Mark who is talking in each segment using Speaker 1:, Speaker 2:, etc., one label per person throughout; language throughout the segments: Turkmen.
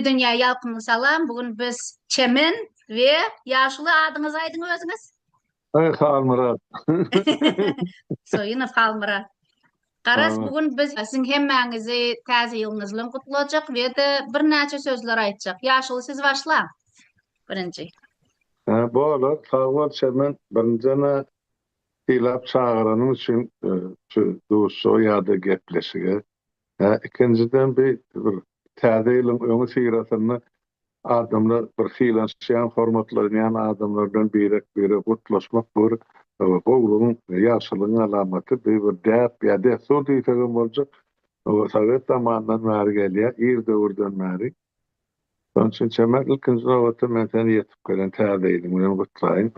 Speaker 1: Dünýä ýalkymly salam. Bu gün biz Çemen we ýaşuly adyňyzy aýdyň özüňiz.
Speaker 2: Aý Halmyrat.
Speaker 1: Soýunow Halmyrat. Garaz bu gün biz siziň hemmäňizi täze ýylyňyz bilen gutlajak we-de birnäçe sözler aýtjak. Ýaşuly siz başlaň. Birinji.
Speaker 2: Hä bolar sag bol Çemen. Birinjiden-ä sylap çagyranyň üçin şu duşuşyga ýa-da gepleşige. Hä ikinjiden bi bir täze ýylyň öňi syrasynda adamlar bir sylanyşýan, hormatlanýan adamlar bilen birek-birek gutlaşmak bu bir gowulygyň, ýagşylygyň alamaty. Bu bir däp ýa dessur diýsegem boljak. Sowet zamanyndan bäri gelýär, ir döwürden bäri. Şonuň üçin Çemen ilkinji nobatda men seni ýetip gelen täze ýylyň bilen gutlaýyn.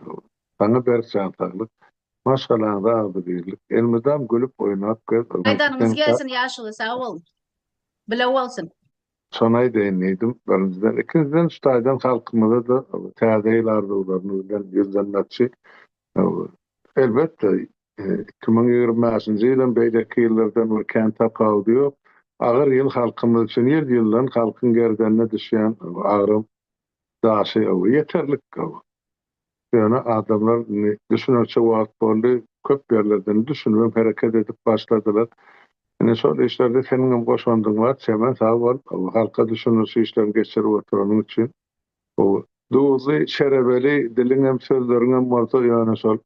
Speaker 2: Saňa berk jan saglyk, maşgalaňda agzybirlik, elmydam gülüp oýnap gez.
Speaker 1: Aýdanyňyz gelsin ýaşuly sag boluň. Bile bolsun.
Speaker 2: Şony aýdaýyn diýdim, birinjiden. Ikinjiden şu taýdan halkymyza-da täze ýyl arzuwlaryny bilen ýüzlenmekçi. Elbetde, 2025-nji ýylam beýleki ýyllardan bir kän tapawudy ýok. Agyr ýyl halkymyz üçin ýyl-ýyldan halkyň gerdenine düşýän agram daşy ýeterlik. Ýöne adamlar indi düşünerçe wagt boldy, köp ýerlerden düşünibem hereket edip başladylar. Indi şol işlerde seniňem goşandyň bar, Çemen sag bol, halka düşündiriş işlerini geçirip oturanyň üçin. Duzly, şerebeli diliňem, sözleriňem bolsa ýöne şol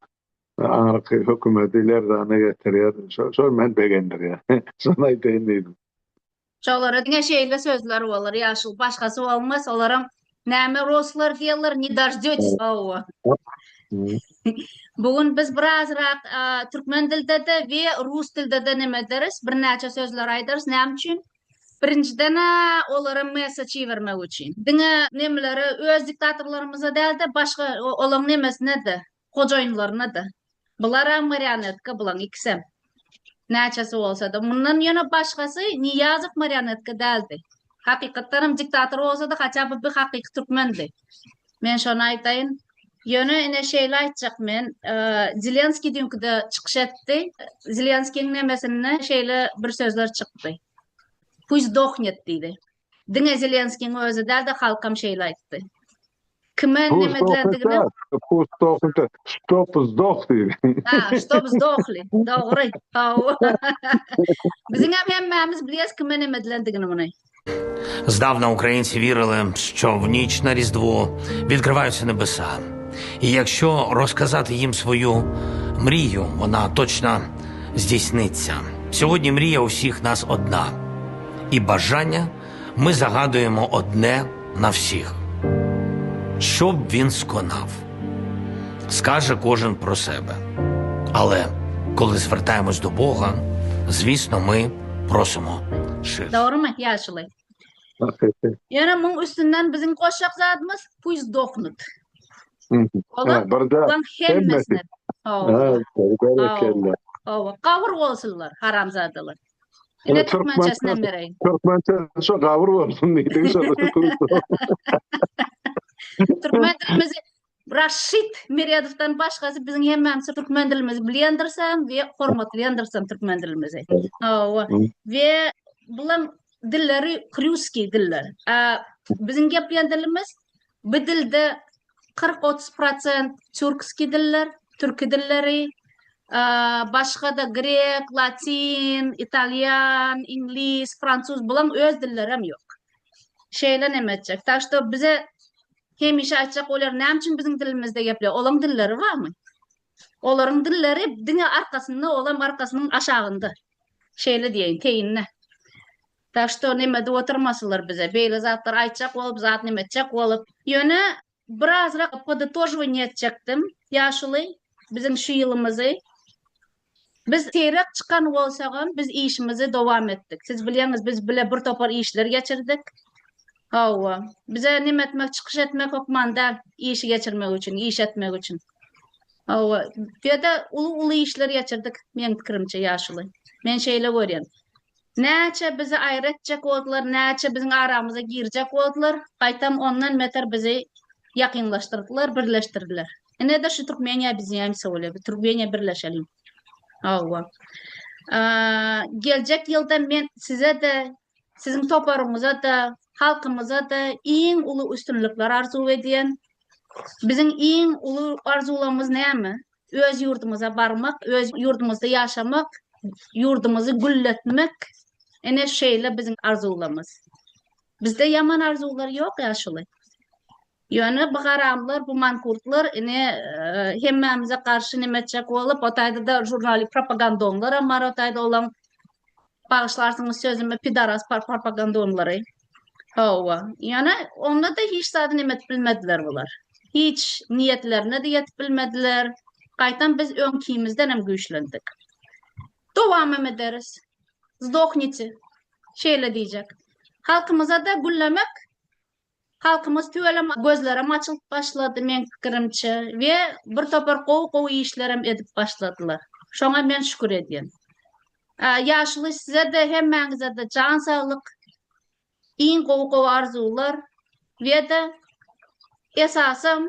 Speaker 2: aňyrky hökümeti lerzana getirýär. Şol meni begendirýär. Şony aýdaýyn diýdim.
Speaker 1: Şolara diňe şeýle sözler bolar ýaşuly başgasy bolmaz olaram näme ruslar diýerler ne doždetесь hawa. Bu gün biz birazrak türkmen dilde-de we rus dilde-de neme ederis birnäçe sözler aýdarys näme üçin? Birinjiden-ä olara message ibermek üçin. Diňe nemelere öz diktatorlarymyza däl-de başga olaň nemesine-de hojaýynlaryna-da. Bularam marionetka bulaň ikisem. Näçesi bolsa-da. Mundan ýöne başgasy Nyýazow marionetka däldi. Hakykatdanam diktator bolsa-da haça by bir hakyky türkmendi. Men şony aýdaýyn. Ýöne ine şeýle aýtjak men. Zelenskiý düýnküde çykyş etdi. Zelenskiýiň nemesinde şeýle bir sözler çykdy. Pust sdohnet diýdi. Diňe Zelenskiň özi däl-de halkam şeýle aýtdy. Kime neme edilendigini
Speaker 2: Ştob sdoh diýdi.
Speaker 1: Ha, ştob sdohli. Dogry. Hawa. Biziňem hemmämiz bilýäs kime neme edilendigini muny.
Speaker 3: Здавна українці вірили, що в ніч на Різдво відкриваються небеса. І якщо розказати їм свою мрію, вона точно здійсниться. Сьогодні мрія у всіх нас одна, і бажання ми загадуємо одне на всіх, щоб він сконав, скаже кожен про себе. Але коли звертаємось до Бога, звісно, ми просимо ширше.
Speaker 1: Dogrymy, ýaşuly? Ýöne muň üstünden biziň goşjak zadymyz pust sdohnut. Olar
Speaker 2: Birde
Speaker 1: hemmesine.
Speaker 2: Hawa. Berekella.
Speaker 1: Hawa, gabyr bolsunlar haramzadalar. Ine türkmençesini hem bereýin.
Speaker 2: Türkmençe şo gabyr bolsun diýdik şo.
Speaker 1: Türkmen dilimizi Raşid Meredowdan başgasy biziň hemmämiz türkmen dilimizi bilýändirsem we hormatlaýandyrsam türkmen dilimizi. Hawa. We bulam dilleri krýuskiý diller. A biziň gepleýän dilimiz bu dilde 40-30 prosent türkskiý diller, türki dilleri, başga-da grek, latyn, italýan, iňlis, fransuz bulaň öz dillerem ýok. Şeýle neme etjek. Tak şto bize hemişe aýtjak bolýar, näme üçin biziň dilimizde gepleýär? Olaň dilleri barmy? Olaryň dilleri diňe arkasynda, olam arkasynyň aşagynda. Şeýle diýeýin, teýinde. Tak şto neme edip oturmasynlar bize. Beýle zatlar aýtjak bolup, zat neme etjek bolup. Ýöne birazrak podytožywaniýe etjekdim, ýaşuly, biziň şu ýylymyzy. Biz seýrek çykan bolsagam, biz işimizi dowam etdik. Siz bilýäňiz, biz bile bir topar işler geçirdik. Hawa, bize neme etmek, çykyş etmek hökman däl, işi geçirmek üçin, iş etmek üçin. Hawa, bu ýerde uly-uly işler geçirdik, meň pikirimçe, ýaşuly. Men şeýle görýän. Näçe bizi aýry etjek boldular, näçe biziň aramyza girjek boldular, gaýtam ondan beter bizi ýakynlaşdyrdylar, birleşdirdiler. Ine-de şu Türkmeniýa obýedinýaemsýa bolýar. Biz Türkmeniýa birleşeliň. Hawa. Geljek ýylda men size-de, siziň toparyňyza-da. Halkymyza-da iň uly üstünlikler arzuw edýän. Biziň iň uly arzuwlarymyz näme? Öz ýurdumyza barmak, öz ýurdumyzda ýaşamak, ýurdumyzy gülletmek. Ine şeýle biziň arzuwlarymyz. Bizde ýaman arzuwlar ýok ýaşuly. Ýöne bu haramlar, bu mankurtlar ine hemmämize garşy neme etjek bolup, o taýda-da žurnali propagandonlaram bar o taýda olaň bagyşlarsyňyz sözümi pidaras propagandonlary. Hawa. Ýöne onda-da hiç zady neme edip bilmediler bular. Hiç niýetlerine-de ýetip bilmediler. Gaýtam biz öňkimizdenem güýçlendik. Dowamam ederis. Sdohnite. Şeýle diýjek. Halkymyza-da güllemek Halkymyz tüweleme gözlerem açylyp başlady meň pikirimçe we bir topar gowy gowy işlerem edip başladylar. Şoňa men şükür edýän. Ýaşuly size-de hemmäňize-de jan saglyk, iň gowy gowy arzuwlar we-de esasam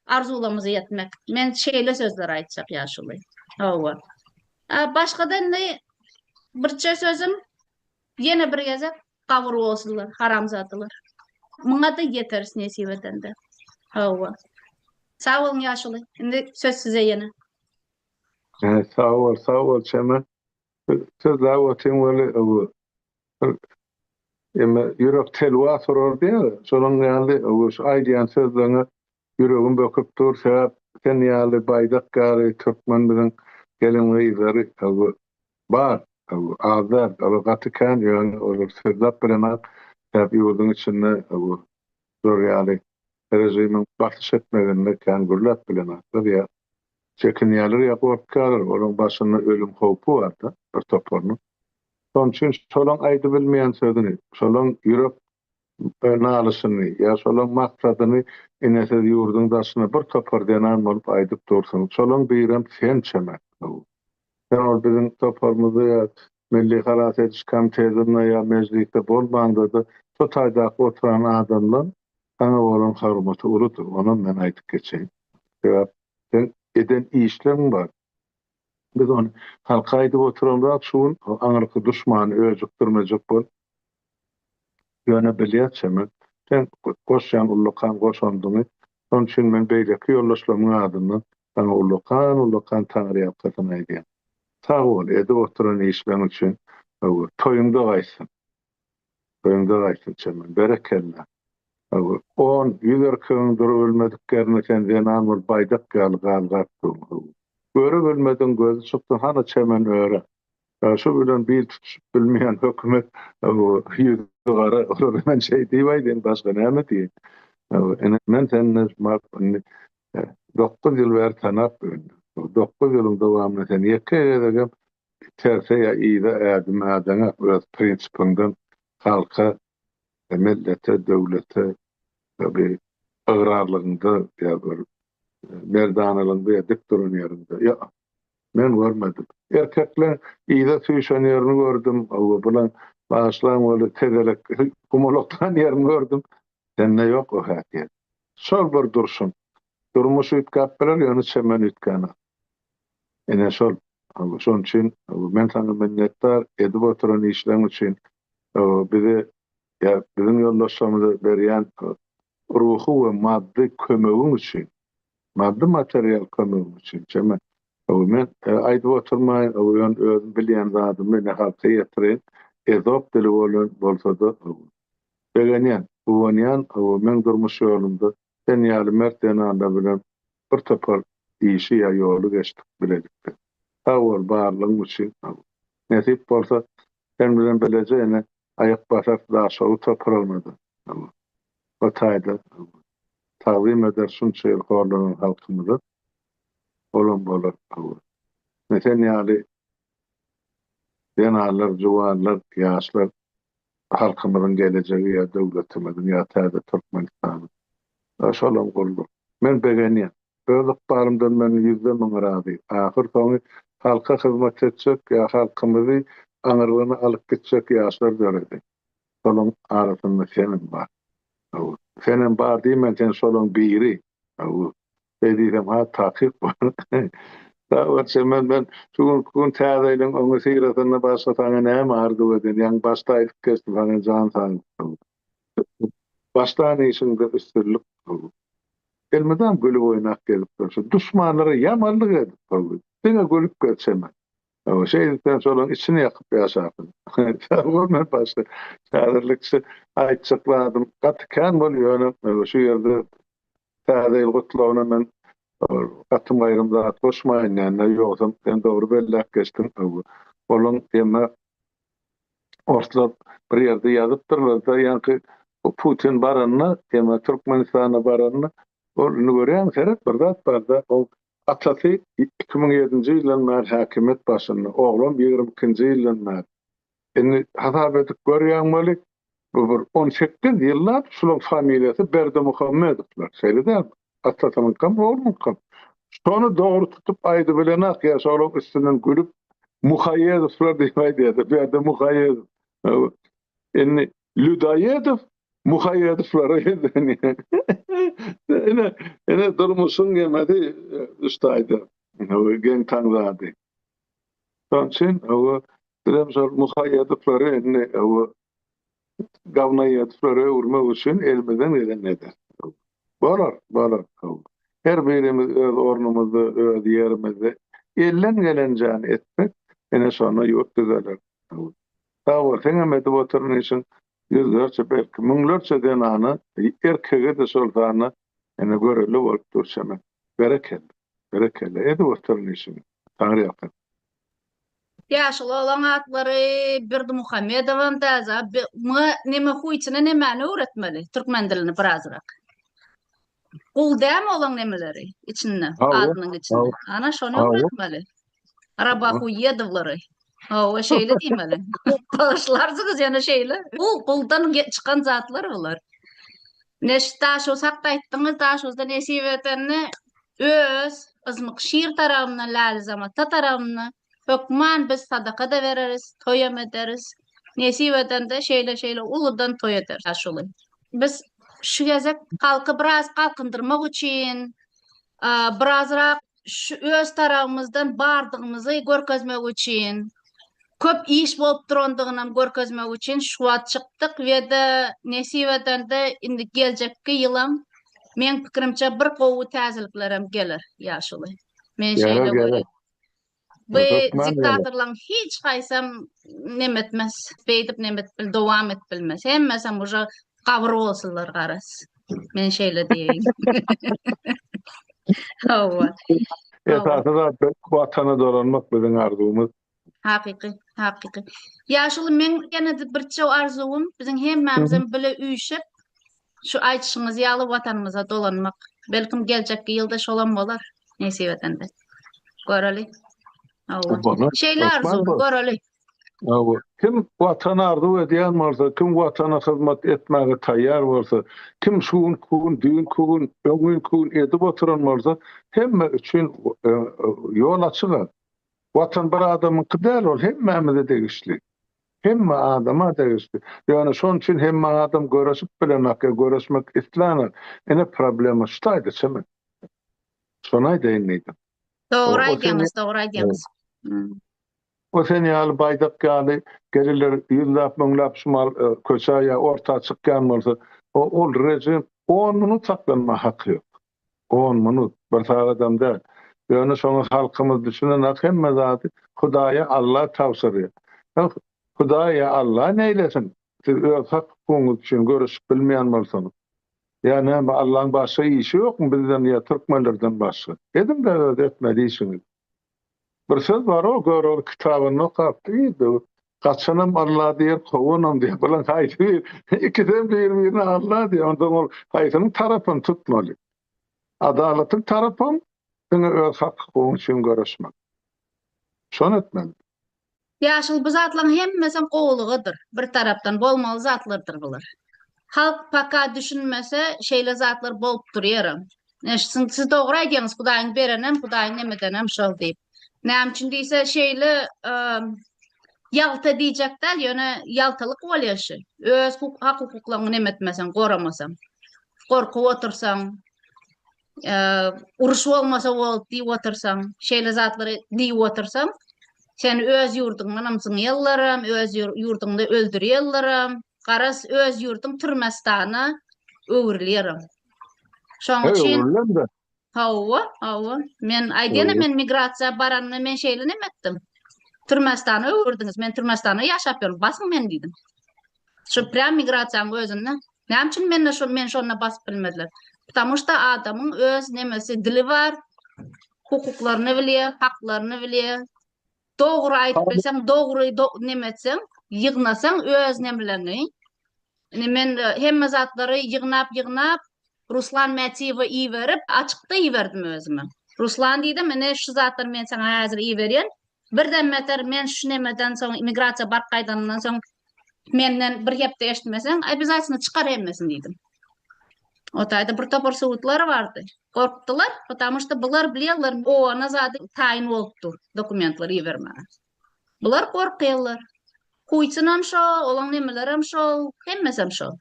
Speaker 1: arzuwlarymyza ýetmek. Men şeýle sözler aýtjak ýaşuly. Hawa. Başga-da indi birçe sözüm Ýene bir gezek gabyr bolsunlar haramzadalar. Muňa-da ýeteris nesip edende. Hawa. Sag boluň ýaşuly. Indi söz size ýene.
Speaker 2: He, sag bol, sag bol Çemen. Sözläp otyň weli bir eme ýürek telwas urar diýýär. Şonuň ýaly şu aýdýan sözleriňe ýüregim böküp dur. Sebäp sen ýaly baýdak ýaly türkmen biziň gelin-gyzlary Bar, az däl, olar gaty kän, ýöne olar sözläp bilenok, sebäp ýurduň içinde bu şular ýaly režimiň basyş etmeginde kän gürläp bilenoklar ýa çekinýärler ýa gorkýarlar, olaryň başynda ölüm howpy bar-da bir toparynyň. Şonuň üçin şolaň aýdybilmeýän sözüni, şolaň ýürek nalyşyny ýa şolaň maksadyny ine siz ýurduň daşynda bir topar zenan bolup aýdyp dursuňyz. Şolaň birem sen Çemen. Sen ol biziň toparymyzda ýa Milli halas ediş komitetinde ýa Mejlisde bolmaňda-da şo taýdaky oturan adamlaň saňa bolan hormaty uludyr. Onam men aýdyp geçeýin. Sebäp seň eden işleň bar. Biz ony halka aýdyp oturamzok şu gün aňyrky duşmany öjükdirmejek bolup. Ýöne bilýär Çemen, sen goşýan ullakan goşandyňy, şonuň üçin men beýleki ýoldaşlarymyň adyndan saňa ullakan-ullakan taňryýalkasyn aýdýan. Sag bol, edip oturan işleň üçin, hawa, toýuňda gaýtsyn. Toýuňda gaýtsyn Çemen, berekella. Hawa, on, ýüz erkegiň durubilmedik ýerinde sen zenan bolup baýdak ýaly galgap durň, hawa. Görübilmediň gözi çykdy, hany Çemen öre. Şu bilen bil tutuşyp bilmeýän hökümet ýüzi gara olara men şeý diýip aýdaýyn başga näme diýeýin. Ine men seni indi 9 ýyl bäri tanap indi. 9 ýylyň dowamynda sen ýeke gezegem terse ýa yza ädim ädeňok öz prinsipiňden halka, millete, döwlete bir ygrarlygyňda ýa bir merdanalygyňda ýa dik duran ýeriňde. Ýok. Men görmedim. Erkekleň yza süýşen ýerini gördüm, hawa, bulaň bagyşlaň weli tezelek gumalaklan ýerini gördüm. Sende ýok o häsiýet. Şol bir durşuň. Durmuş üýtgäp biler, ýöne çemen üýtgänok. Ine şol. Hawa, şonuň üçin men saňa minnetdar, edip oturan işleň üçin. Hawa, bize ýa biziň ýoldaşlarymyza berýän ruhy we maddy kömegiň üçin. Maddy material kömegi üçin çemen. Hawa men aýdyp oturmaýyn, hawa ýöne özüm bilýän zadymy ine halka ýetireýin. Ezop dili bolan bolsada hawa. Begenýän, guwanýan, hawa meň durmuş ýolumda sen ýaly mert zenanlar bilen bir topar işi ýa ýoly geçdik bilelikde. Sag bol barlygyň üçin hawa. Nesip bolsa sen bilen bileje ine aýak basarys Daşoguz topragynada hawa. O taýda hawa. Tagzym eder şunça ýyl horlanan halkymyza. Olam bolar hawa. Men sen ýaly zenanlar, juwanlar, ýaşlar halkymyzyň gelejegi ýa döwletimiziň ýa täze Türkmenistanyň. Şolam gurlar. Men begenýän. Öz ykbalymdan men ýüzde müň razy. Ahyr soňy halka hyzmat etjek ýa halkymyzy aňyrlygyna alyp gitjek ýaşlar döredi. Şolaň arasynda senem bar. Hawa. Senem bar diýmän sen şolaň biri. Hawa. Şeý diýsem has takyk bolar. Sag bol Çemen men şu günki gün täze ýylyň öňüsyrasynda başga saňa näme arzuw edeýin ýaňy başda aýdyp geçdim saňa jan saglyk. Başlan işiňde üstünlik. Elmydam gülüp oýnap gezip dur. Şu duşmanlara ýamanlyk edip dur. Diňe gülüp gez Çemen. Şeýdip sen şolaryň içini ýakyp ýaşarsyň. Sag bol men başda. Häzirlikçe aýtjak zadym gaty kän bol ýöne şu ýerde Täze ýyl gutlagyna men gatym-gaýrym zat goşmaýyn ýa-da ýogsam sen dogry belläp geçdiň. Olaň emme orslar bir ýerde ýazypdyrlar-da, ýaňky Putin baranda, emme Türkmenistana baranda, ol indi görýäňmi seret bir zat bar-da, ol atasy 2007-nji ýyldan bäri häkimiýet başynda, oglam 22-nji ýyldan bäri. Indi hasap edip görýäň weli, bu bir 18 ýyllap şulaň familiýasy Berdimuhamedowlar, şeýle dälmi? Atasynyňkam, oglunyňkam. Şony dogry tutup aýdybilenak ýa şolaň üstünden gülüp Muhaýedowlar diýip aýdýardy, Berdimuhaýedow. Indi Lýudaýedow Muhaýedowlara ýüzlenýär. Ine, ine durmuşyň ýemesi şu taýda. Geň-taň zady. Şonuň üçin bizem şol Muhaýedowlary indi Gawnaýedowlara öwürmek üçin elimizden gelenini ederis. Bolar, bolar. Her birimiz öz ornumyzda, öz ýerimizde elden gelenjäni etsek, ine şonda ýurt düzeler. Sag bol, seňem edip oturan işiň ýüzlerçe, belki müňlerçe zenana, erkege-de şol sanda ine görelde bolup dur Çemen. Berekella, berekella, edip oturan işiňi. Taňryýalkasyn.
Speaker 1: Ýaşuly oglan atlary Berdimuhamedowam täze. Muňa neme huýçyna nemäni öwretmeli? Türkmen dilini birazrak. Gul dämi olaň nemeleri içinde, adynyň içinde. Ana şony öwretmeli. Rabahuýedowlary. Hawa, şeýle diýmeli. Bagyşlarsyňyz ýöne şeýle. Bu guldan çykan zatlar bular. Neş Daşoguz hakda aýtdyňyz, Daşoguzda nesip edende Öz yzmyk şir tarabyndan, Läli-Zamata tarabyndan hökman biz sadaka-da bereris, toýam ederis. Nesip edende şeýle-şeýle uludan toý ederis, ýaşuly. Biz şu gezek halky biraz galkyndyrmak üçin, birazrak şu öz tarabymyzdan bardygymyzy görkezmek üçin, köp iş bolup durandygynam görkezmek üçin şu wagt çykdyk we-de nesip edende indi geljekki ýylam meň pikirimçe bir gowy täzeliklerem geler ýaşuly. Men şeýle görýän. Bu diktatorlaryň hiç haýsam neme etmez, beýdip neme edip bil, dowam edip bilmez. Hemmesem uje gabyr bolsunlar garaz. Men şeýle diýeýin. Hawa.
Speaker 2: Esasy zat watana dolanmak biziň arzuwymyz.
Speaker 1: Hakyky, hakyky. Ýaşuly meň ýene-de bir çew arzuwym biziň hemmämizem bile üýşüp şu aýdyşyňyz ýaly watanymyza dolanmak. Belkim geljekki ýylda şolam bolar nesip edende. Göreli. Hawa. Şeýle arzuwym, göreli.
Speaker 2: Hawa. Kim watany arzuw edýän bolsa, kim watana hyzmat etmäge taýýar bolsa, kim şu günki gün, düýnki gün, öňňinki gün edip oturan bolsa, hemme üçin ýol açyk. Watan bir adamyňky däl, ol hemmämize degişli. Hemme adama degişli. Ýöne şonuň üçin hemme adam göreşip bilenok ýa göreşmek islänok. Ine problema şu taýda çemen. Şony aýdaýyn diýdim.
Speaker 1: Dogry aýdýaňyz, dogry aýdýaňyz.
Speaker 2: O sen ýaly baýdak ýaly geliler ýüzläp müňläp şumal köçä ýa orta çykýan bolsa, ol rejim on minut saklanma haky ýok. On minut, bir sagadam däl. Ýöne şoňa halkymyz düşünenak hemme zady Hudaýa Alla tabşyrýar. Hä Hudaý ýa Alla neýlesin siz öz hak hukugyňyz üçin göreşip bilmeýän bolsaňyz. Ýa näme Allaň başga işi ýokmy bizden ýa türkmenlerden başga. Ediňdä öz etmeli işiňizi. Bir söz bar o Görogly kitabynda okapdy diýdi. Gaçanam Alla diýer, kowanam diýer. Bulaň haýsy bir, ikisem bir-birine Alla diýer. Onsoň ol haýsynyň tarapyny tutmaly? Adalatyň tarapam diňe öz hak-hukugyň üçin göreşmek. Şony etmeli.
Speaker 1: Ýaşuly bu zatlaryň hemmesem gowulygydyr. Bir tarapdan bolmaly zatlardyr bular. Halk paka düşünmese şeýle zatlar bolup durýaram. Siz dogry aýdýaňyz Hudaýyň berenem Hudaýyň nemedenem şol diýip. Näme üçin diýse şeýle ýalta diýjek däl ýöne ýaltalyk bolýar şu. Öz hak hukuklaryňy neme etmeseň goramasaň. Gorkup otursaň uruş bolmasa bol diýip otursaň, şeýle zatlary diýip otursaň, seni öz ýurduňdanam zyňýarlaram, öz ýurduňda öldürýärlerem. Garaz öz ýurduň Türmestana öwrülýär. Şoň üçin
Speaker 2: Öwrülen-de.
Speaker 1: Hawa, hawa. Men aýdýan men migrasiýa baranymda men şeýle neme etdim. Türmestana öwürdiňiz. Men Türmestanda ýaşap ýörün. Basyň meni diýdim. Şu prýam migrasiýanyň özünde. Näme üçin mende şo men şonda basyp bilmediler? Потому что adamyň öz nemesi dili bar, hukuklaryny bilýär, haklaryny bilýär. Dogry aýdyp bilseň, dogry do, neme etseň, ýygnasaň öz nemeleňi. Indi men e, hemme zatlary ýygnap ýygnap Ruslan Mätiýewe iberip, açykda iberdim özüme. Ruslan diýdim, ine şu zatlary men saňa häzir iberýän. Birden beter men şu nemeden soň immigrasiýa baryp gaýdanymdan soň menden bir hepde eşitmeseň, obязательно çykar hemmesini diýdim. O taýda bir topar suwutlar bardy. Gorkdular, потому что bular bilýärler, owana zady taýyn bolup dur dokumentleri ibermäge. Bular gorkýarlar. Putinam şo, olaň nemelerem şol, hemmesem şol.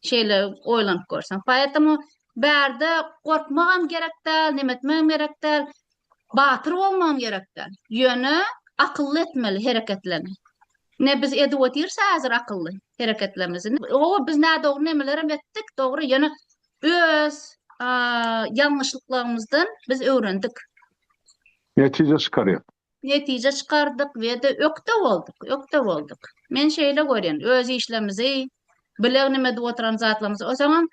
Speaker 1: Şeýle oýlanyp görseň. Поэтому bärde gorkmagam gerek däl, neme etmegem gerek däl, batyr bolmagam gerek däl. Ýöne akylly etmeli hereketlerini. Ne biz edip otyrys häzir akylly hereketlerimizi. Owa biz nädogry nemelerem etdik, dogry, ýöne öz ýalňyşlyklarymyzdan biz öwrendik.
Speaker 2: Netije çykarýar.
Speaker 1: Netije çykardyk we-de ökde bolduk, ökde bolduk. Men şeýle görýän, öz işlerimizi, bileg neme edip oturan zatlarymyzy, osaňam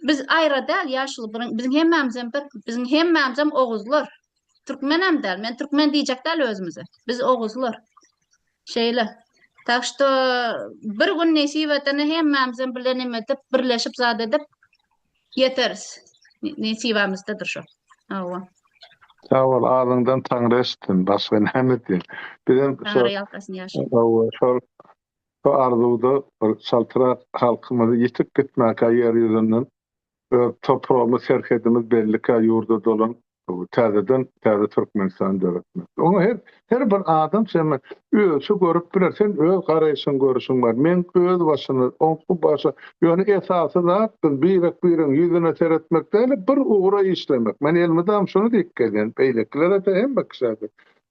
Speaker 1: biz aýra däl, ýaşuly, biziň hemmämizem bir, biziň hemmämizem oguzlar. Türkmenem däl, men türkmen diýjek däl özümize. Biz oguzlar. Şeýle. Tak şto bir gün nesip etene hemmämizem bile neme edip, birleşip zat edip ýeteris. Nesibämizdedir şo. Hawa.
Speaker 2: Sag bol, adyňdan Taňry eşitsin, başga näme diýeýin. Bizem şo
Speaker 1: Taňry ýalkasyn ýaşuly.
Speaker 2: Hawa, şol şo arzuwda bir çaltrak halkymyzy ýitip gitmäkä ýer ýüzünden Öz topragymyz, serhedimiz bellikä ýurda dolanyp, täzeden täze Türkmenistany döretmek. Oňa her her bir adam sen özçe görüp biler. Sen öz garaýşyň, görüşiň bar. Meň öz başyna, oňky başa. Ýöne esasy zat biz birek-biregiň ýüzüne seretmek däl-de, bir ugra işlemek. Men elmydam şuny diýip gelýän, beýlekilere-de, hemme kişä-de.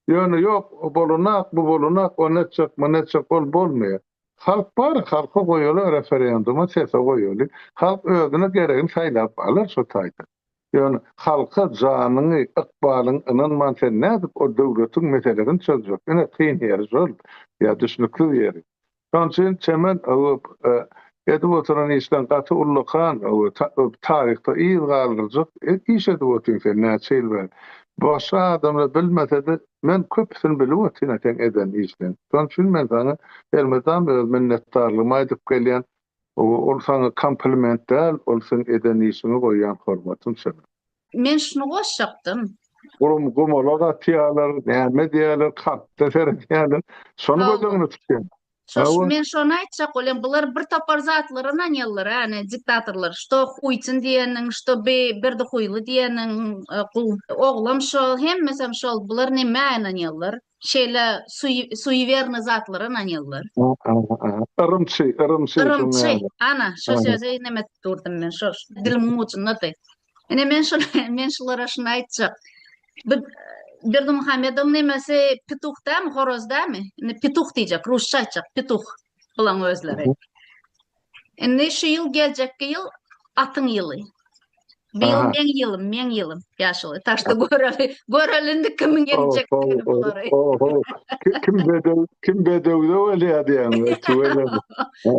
Speaker 2: Ýöne ýok, o bolanak, bu bolanak, ony etjek, muny etjek, ol bolmaýar. Halk bar, halka goýaly referenduma sese goýaly. Halk özüne geregini saýlap alar şo taýda. Ýöne halka janyňy, ykbalyňy ynanman sen nädip o döwletiň meselesini çözjek? Ine kyn ýeri şol, ýa düşnüksiz ýeri. Şonuň üçin Çemen edip oturan işleň gaty ullakan, taryhda yz galdyrjak iş edip otyň sen näçe ýyl bäri. Başga adamlar bilmese-de Men köpüsini bilip otyryn seň eden işleň. Şonuň üçin men saňa elmydam öz minnetdarlygymy aýdyp gelýän. Ol saňa kompliment däl, ol seň eden işiňe goýýan hormatym şeýle.
Speaker 1: Men şuny goşjakdym.
Speaker 2: Gum gumalak atýarlar, näme edýärler, kartda seredýärler. Şony göz öňünde tutýan.
Speaker 1: Şo men şony aýtjak bolýan, bular bir topar zatlara ynanýarlar, ýagny diktatorlar, şto Huýtin diýeniň, şto bi Berdi Huýly diýeniň, oglam şol, hemmesem şol, bular nämä ynanýarlar? Şeýle suýewernyý zatlara ynanýarlar.
Speaker 2: Yrymçy, yrymçy.
Speaker 1: Yrymçy, ana, şo sözi neme edip durdum men, şo dilimiň ujundady. Ine men şuny, men şulara şuny aýtjak. Bu Berdimuhamedowyň nemesi petuh dämi, horoz dämi? Indi petuh diýjek, rusça aýtjak, petuh bulaň özleri. Indi şu ýyl geljekki ýyl atyň ýyly. Bu ýyl meň ýylym, meň ýylym. Ýaşuly, taşda göreli, göreli indi kimiň ýeňjekdigini bulary.
Speaker 2: Oho, kim bedew, kim bedewde bolýar diýýäň, tüweleme.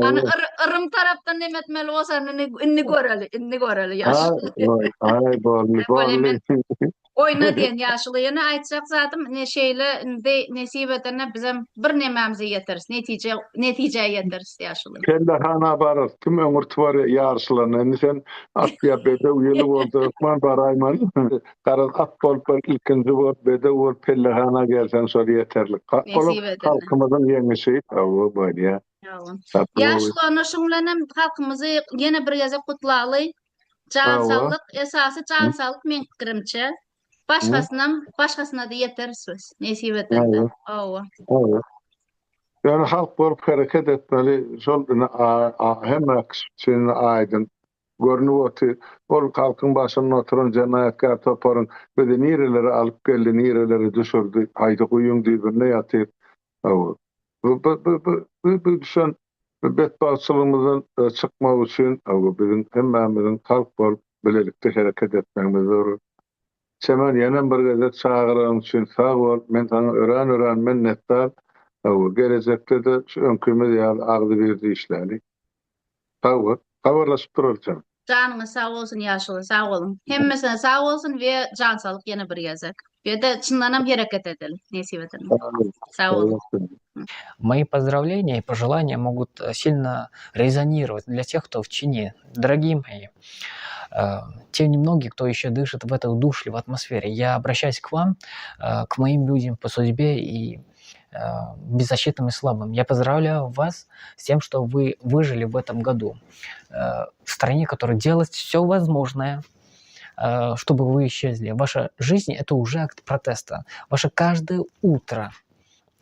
Speaker 1: Ana yrym tarapdan neme etmeli bolsa indi indi göreli, indi göreli ýaşuly.
Speaker 2: Aý, boldy, boldy.
Speaker 1: Oýna diýen ýaşuly ýene aýtjak zadym ine şeýle indi nesip edende bizem bir nemämize ýeteris netije netijä ýeteris ýaşuly.
Speaker 2: Pellehana bararys kim öňürti barýa ýaryşlaryna indi sen at ýa bedew ýyly bolsa hökman baraýmaly garaz at bolup bir ilkinji bolup bedew bolup pellehana gelseň şol ýeterlik
Speaker 1: Nesip edende.
Speaker 2: Halkymyzyň ýeňişi hawa bolýa.
Speaker 1: Ýaşuly onda şuň bilenem halkymyzy ýene bir gezek gutlaly Jan saglyk, esasy jan saglyk meň pikirimçe. Başgasynam, başgasyna-da ýeteris biz, nesip edende. Hawa.
Speaker 2: Hawa. Ýöne halk bolup hereket etmeli, şol ine hemme kişi üçin aýdyň görnüp otyr. Ol halkyň başynda oturan jenaýatkär toparyň bizi nirelere alyp geldi, nirelere düşürdi, haýsy guýyň düýbünde ýatyr. Hawa. Bu bu bu bu bu düşen. Bu betbagtçylygymyzdan çykmak üçin biziň hemmämiziň halk bolup bilelikde hereket etmegimiz zerur. Çemen ýenem bir gezek çagyranyň üçin sag bol, men saňa örän örän minnetdar. Gelejekde-de şu öňkimiz ýaly agzybirje işläli. Sag bol. Habarlaşyp duraly Çemen.
Speaker 1: Janyňyz sag bolsun ýaşuly sag boluň. Hemmesine sag bolsun we jan saglyk ýene bir gezek. We-de çyndanam hereket edeli nesip eden. Sag boluň.
Speaker 4: Мои поздравления и пожелания могут э, сильно резонировать для тех, кто в чине. Дорогие мои, э, те немногие, кто еще дышит в этой удушливой атмосфере, я обращаюсь к вам, э, к моим людям по судьбе и беззащитным и слабым. Я поздравляю вас с тем, что вы выжили в этом году в стране, которая делает все возможное, чтобы вы исчезли. Ваша жизнь – это уже акт протеста. Ваше каждое утро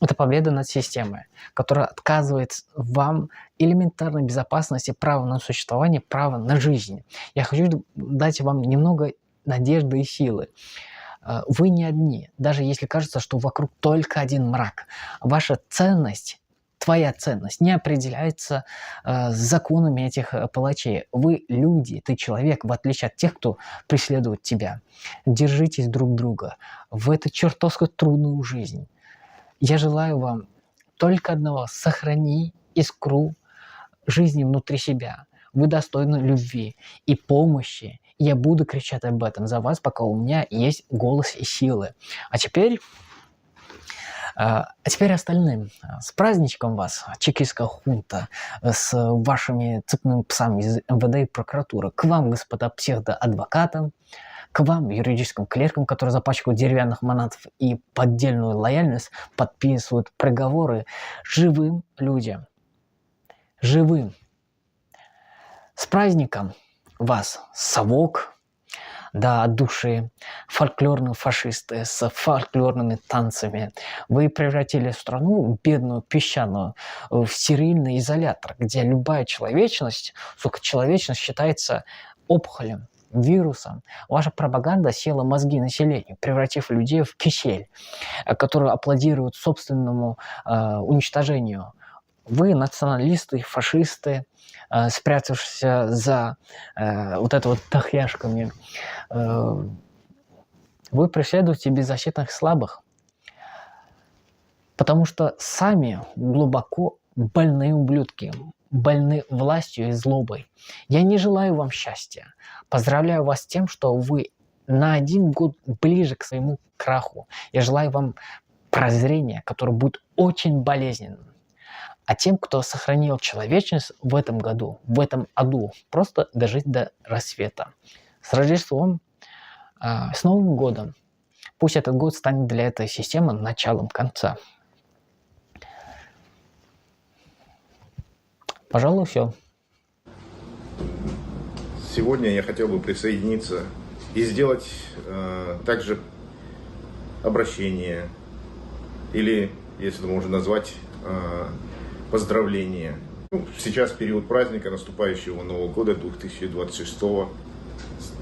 Speaker 4: это победа над системой, которая отказывает вам элементарной безопасности, права на существование, права на жизнь. Я хочу дать вам немного надежды и силы. Э, вы не одни, даже если кажется, что вокруг только один мрак. Ваша ценность твоя ценность не определяется э, законами этих э, палачей. Вы люди, ты человек, в отличие от тех, кто преследует тебя. Держитесь друг друга в эту чертовско трудную жизнь. Я желаю вам только одного – сохрани искру жизни внутри себя. Вы достойны любви и помощи. Я буду кричать об этом за вас, пока у меня есть голос и силы. А теперь а, а теперь остальным. С праздничком вас, чекистская хунта, с вашими цепными псами из МВД и прокуратуры. К вам, господа псевдоадвокатам, к вам, юридическим клеркам, которые запачкают деревянных манатов и поддельную лояльность подписывают приговоры живым людям. Живым. С праздником вас, совок, да, от души, фольклорные фашисты с фольклорными танцами. Вы превратили страну, бедную, песчаную, в стерильный изолятор, где любая человечность, сука, человечность считается опухолем, вирусом. Ваша пропаганда села мозги населению, превратив людей в кисель, который аплодирует собственному э, уничтожению. Вы националисты, фашисты, э, спрятавшиеся за э, вот это вот тахьяшками. Э, вы преследуете беззащитных слабых, потому что сами глубоко больные ублюдки, больны властью и злобой. Я не желаю вам счастья. Поздравляю вас с тем, что вы на один год ближе к своему краху. Я желаю вам прозрения, которое будет очень болезненным. А тем, кто сохранил человечность в этом году, в этом аду, просто дожить до рассвета. С Рождеством, а, с Новым годом. Пусть этот год станет для этой системы началом конца. Пожалуй, все.
Speaker 5: Сегодня я хотел бы присоединиться и сделать э, также обращение или, если это можно назвать, э, поздравление. Ну, сейчас период праздника наступающего Нового года 2026.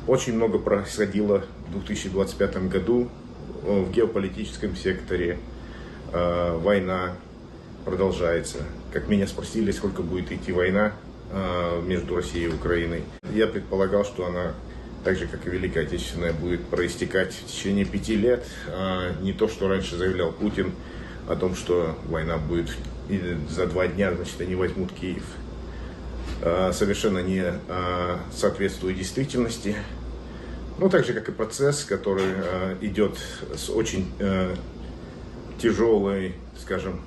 Speaker 5: Очень много происходило в 2025 году э, в геополитическом секторе. Э, война продолжается. Как меня спросили, сколько будет идти война э, между Россией и Украиной, я предполагал, что она, так же, как и Великая Отечественная, будет проистекать в течение пяти лет. Не то, что раньше заявлял Путин о том, что война будет за два дня, значит, они возьмут Киев. Совершенно не соответствует действительности. Ну, так же, как и процесс, который идет с очень тяжелой, скажем,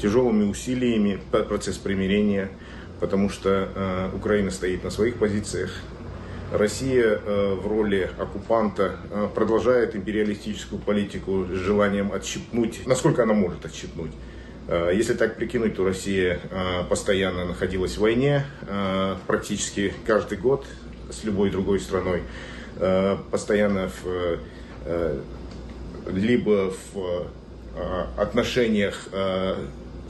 Speaker 5: тяжелыми усилиями процесс примирения, потому что Украина стоит на своих позициях. Россия в роли оккупанта продолжает империалистическую политику с желанием отщипнуть, насколько она может отщипнуть. Если так прикинуть, то Россия постоянно находилась в войне практически каждый год с любой другой страной, постоянно в, либо в отношениях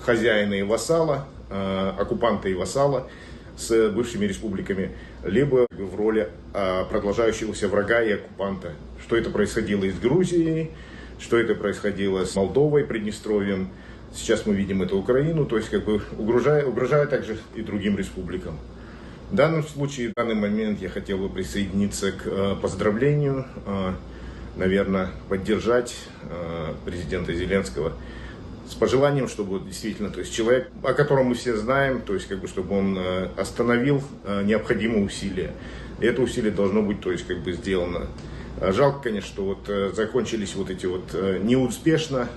Speaker 5: хозяина и вассала, оккупанта и вассала с бывшими республиками, либо в роли продолжающегося врага и оккупанта. Что это происходило и с Грузией, что это происходило с Молдовой, Приднестровьем, Сейчас мы видим это Украину, то есть как бы угрожая, угрожая также и другим республикам. В данном случае, в данный момент я хотел бы присоединиться к э, поздравлению, э, наверное, поддержать э, президента Зеленского с пожеланием, чтобы действительно, то есть человек, о котором мы все знаем, то есть как бы, чтобы он остановил необходимые усилия. И это усилие должно быть, то есть как бы сделано. Жалко, конечно, что вот закончились вот эти вот неуспешно,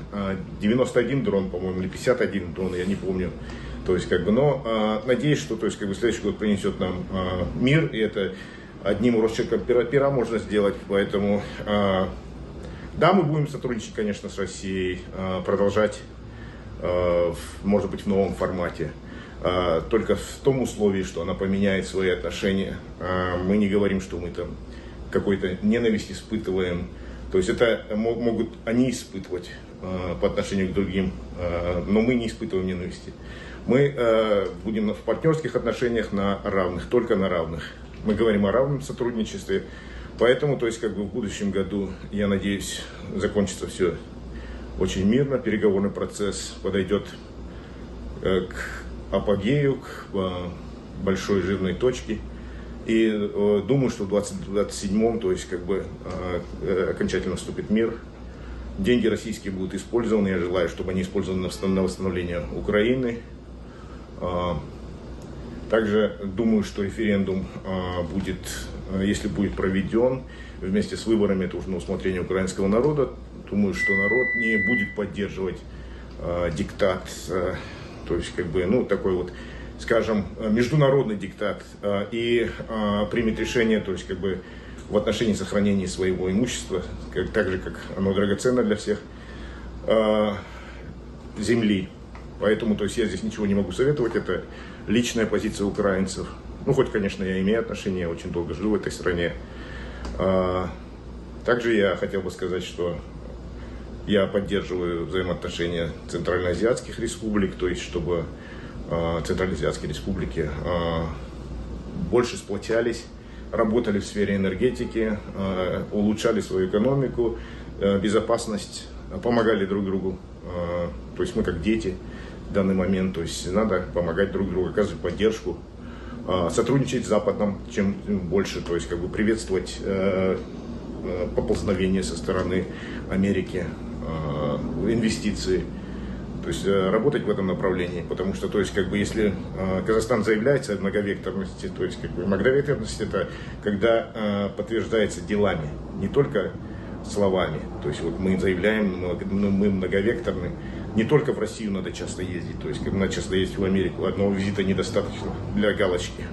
Speaker 5: 91 дрон, по-моему, или 51 дрон, я не помню. То есть, как бы, но надеюсь, что то есть, как бы, следующий год принесет нам мир, и это одним росчерком пера, пера можно сделать, поэтому да, мы будем сотрудничать, конечно, с Россией, продолжать, может быть, в новом формате. Только в том условии, что она поменяет свои отношения. Мы не говорим, что мы там какой-то ненависть испытываем. То есть это могут они испытывать по отношению к другим, но мы не испытываем ненависти. Мы будем в партнерских отношениях на равных, только на равных. Мы говорим о равном сотрудничестве. Поэтому, то есть, как бы в будущем году, я надеюсь, закончится все очень мирно. Переговорный процесс подойдет к апогею, к большой жирной точке. И думаю, что в 2027-м, то есть, как бы, окончательно вступит мир. Деньги российские будут использованы. Я желаю, чтобы они использованы на восстановление Украины. Также думаю, что референдум будет, если будет проведен, вместе с выборами, это уже на усмотрение украинского народа. Думаю, что народ не будет поддерживать диктат, то есть, как бы, ну, такой вот, скажем, международный диктат, и примет решение, то есть, как бы, в отношении сохранения своего имущества, как, так же, как оно драгоценно для всех, земли. Поэтому, то есть, я здесь ничего не могу советовать, это личная позиция украинцев. Ну, хоть, конечно, я имею отношение, я очень долго жил в этой стране. Также я хотел бы сказать, что я поддерживаю взаимоотношения Центральноазиатских республик, то есть, чтобы Центральноазиатские республики больше сплотялись, работали в сфере энергетики, улучшали свою экономику, безопасность, помогали друг другу. То есть мы как дети в данный момент, то есть надо помогать друг другу, оказывать поддержку, сотрудничать с Западом, чем больше, то есть как бы приветствовать поползновение со стороны Америки, инвестиции, то есть работать в этом направлении, потому что, то есть, как бы, если Казахстан заявляется о многовекторности, то есть, как бы, многовекторность это когда подтверждается делами, не только словами, то есть, вот мы заявляем, мы многовекторны, не только в Россию надо часто ездить, то есть, как бы, надо часто ездить в Америку, одного визита недостаточно для галочки.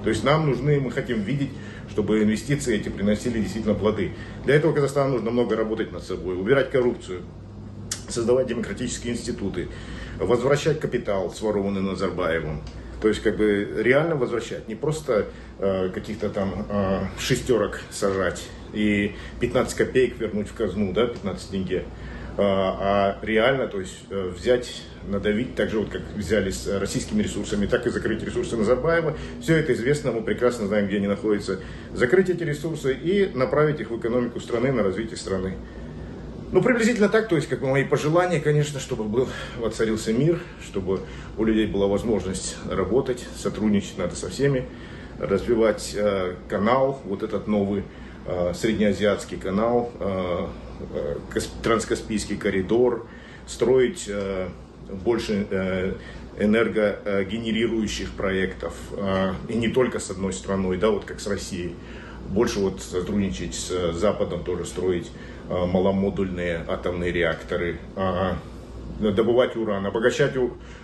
Speaker 5: То есть нам нужны, мы хотим видеть, чтобы инвестиции эти приносили действительно плоды. Для этого Казахстану нужно много работать над собой, убирать коррупцию, создавать демократические институты, возвращать капитал, сворованный Назарбаевым. То есть как бы реально возвращать, не просто каких-то там шестерок сажать и 15 копеек вернуть в казну, да, 15 тенге, а реально, то есть взять, надавить, так же вот как взяли с российскими ресурсами, так и закрыть ресурсы Назарбаева. Все это известно, мы прекрасно знаем, где они находятся. Закрыть эти ресурсы и направить их в экономику страны, на развитие страны. Ну, приблизительно так, то есть, как бы мои пожелания, конечно, чтобы был, воцарился мир, чтобы у людей была возможность работать, сотрудничать надо со всеми, развивать канал, вот этот новый среднеазиатский канал, транскаспийский коридор, строить больше энергогенерирующих проектов, и не только с одной страной, да, вот как с Россией, больше вот сотрудничать с Западом, тоже строить маломодульные атомные реакторы, добывать уран, обогащать,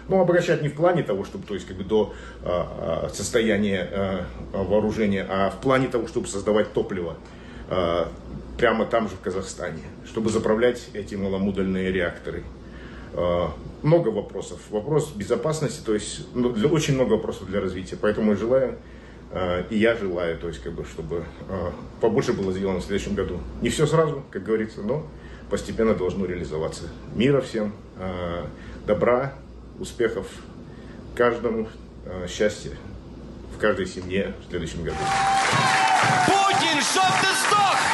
Speaker 5: ну, обогащать не в плане того, чтобы, то есть, как бы до состояния вооружения, а в плане того, чтобы создавать топливо прямо там же в Казахстане, чтобы заправлять эти маломодульные реакторы. Много вопросов. Вопрос безопасности, то есть, ну, для, очень много вопросов для развития. Поэтому я желаю, и я желаю, то есть, как бы, чтобы побольше было сделано в следующем году. Не все сразу, как говорится, но постепенно должно реализоваться. Мира всем, добра, успехов каждому, счастья в каждой семье в следующем году.
Speaker 6: Путин, чтоб ты сдох!